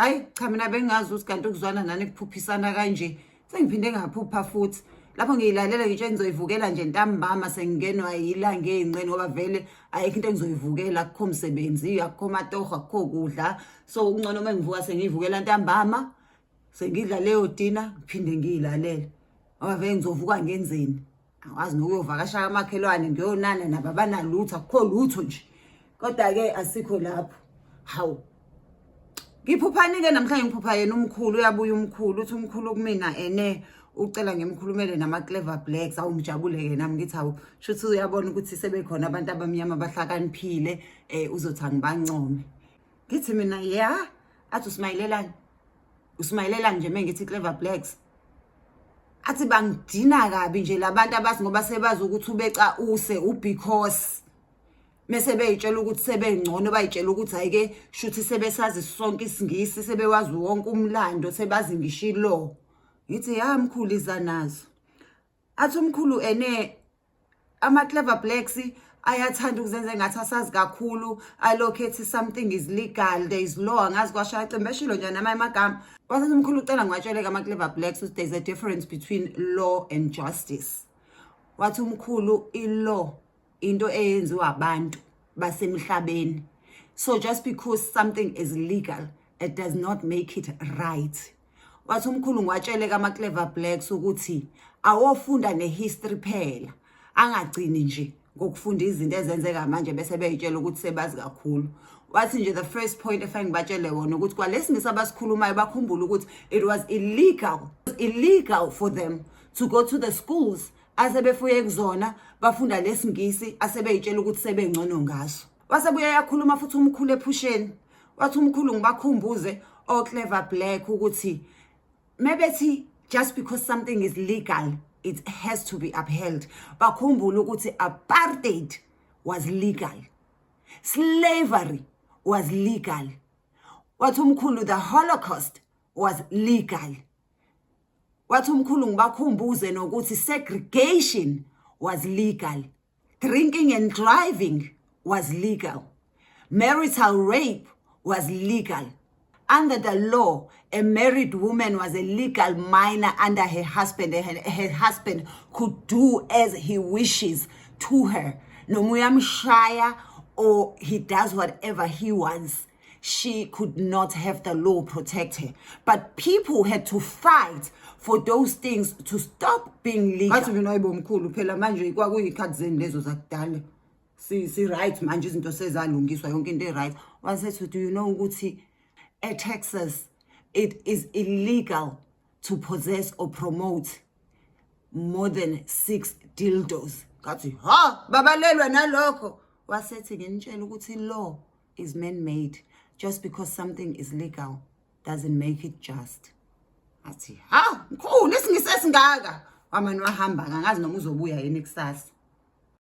Hayi cha, mina bengazi ukuthi kanti ukuzwana nani kuphuphisana kanje. Sengiphinde ngaphupha futhi. Lapho ngiyilalela ngitshe ngizoyivukela nje ntambama, sengingenwa yilanga ey'ncane, ngoba vele ayikho into engizoyivukela, akukho msebenzi, akukho matoho, akukho kudla. So kungcono uma ngivuka sengiyivukela ntambama, sengidla leyo dina, ngiphinde ngiyilalele. Ngoba vele ngizovuka ngenzeni? Angikwazi nokuyovakasha kamakhelwane, ngiyonana nabo, abanalutho, akukho lutho nje. Kodwa-ke asikho lapho. Hawu. Ngiphuphani-ke namhlanje? Ngiphupha yena umkhulu, uyabuya umkhulu, uthi umkhulu kumina ene ucela ngimkhulumele nama-Clever Blacks. Awu, ngijabule-ke nami, ngithi hawu, shuthi uyabona ukuthi sebekhona abantu abamnyama abahlakaniphile, uzothi angibancome. Ngithi mina ya, athi usimayilelani? Usimayilelani nje mengithi Clever Blacks? Athi bangidina kabi nje labantu abazi, ngoba sebazi ukuthi ubeca use ubecause mese beyitshela ukuthi sebengcono, bayitshela ukuthi hhayi-ke, shuthi sebesazi sonke isiNgisi, sebewazi wonke umlando, sebazi ngisho i-law. Ngithi ya mkhulu, iza nazo. Athi umkhulu ene ama-Clever Blacks ayathanda ukuzenza engathi asazi kakhulu, alokhu ethi something is legal, there is law, angazi kwashaya cimbi eshilo nje namanye amagama. Wasethi umkhulu ucela ngiwatshele-ke ama-Clever Blacks ukuthi there is a difference between law and justice. Wathi umkhulu i-law into eyenziwa abantu basemhlabeni, so just because something is legal, it does not make it right. Wathi umkhulu ngiwatshele kama-Clever Blacks ukuthi awofunda ne-history phela, angagcini nje ngokufunda izinto ezenzeka manje bese beyitshela ukuthi sebazi kakhulu. Wathi nje the first point efake ngibatshele wona ukuthi kwalesingisi abasikhulumayo, bakhumbule ukuthi it was illegal for them to go to the schools asebefuye kuzona, bafunda lesingisi asebeyitshela ukuthi sebengcono ngaso. Wasebuye yakhuluma futhi umkhulu ephusheni, wathi umkhulu ngibakhumbuze o-Clever Black ukuthi mebethi just because something is legal, it has to be upheld, bakhumbule ukuthi apartheid was legal, slavery was legal. Wathi umkhulu the Holocaust was legal. Wathi umkhulu ngibakhumbuze nokuthi segregation was legal, drinking and driving was legal, marital rape was legal. Under the law, a married woman was a legal minor under her husband, and her husband could do as he wishes to her, noma uyamshaya or he does whatever he wants, she could not have the law protect her. But people had to fight for those things to stop being legal. Ngathi mina hayibo mkhulu, phela manje kwakuyikhathi zeni lezo zakudala, si right manje, izinto sezalungiswa, yonke into e-right. Wasethi, do you know ukuthi eTexas it is illegal to possess or promote more than six dildos? Ngathi ha, babalelwa nalokho. Wasethi nginitshela ukuthi law is man made. Just because something is legal doesn't make it just. Athi ha mkhulu, isingisi esingaka. Wamane wahamba, angazi noma uzobuya yini kusasa.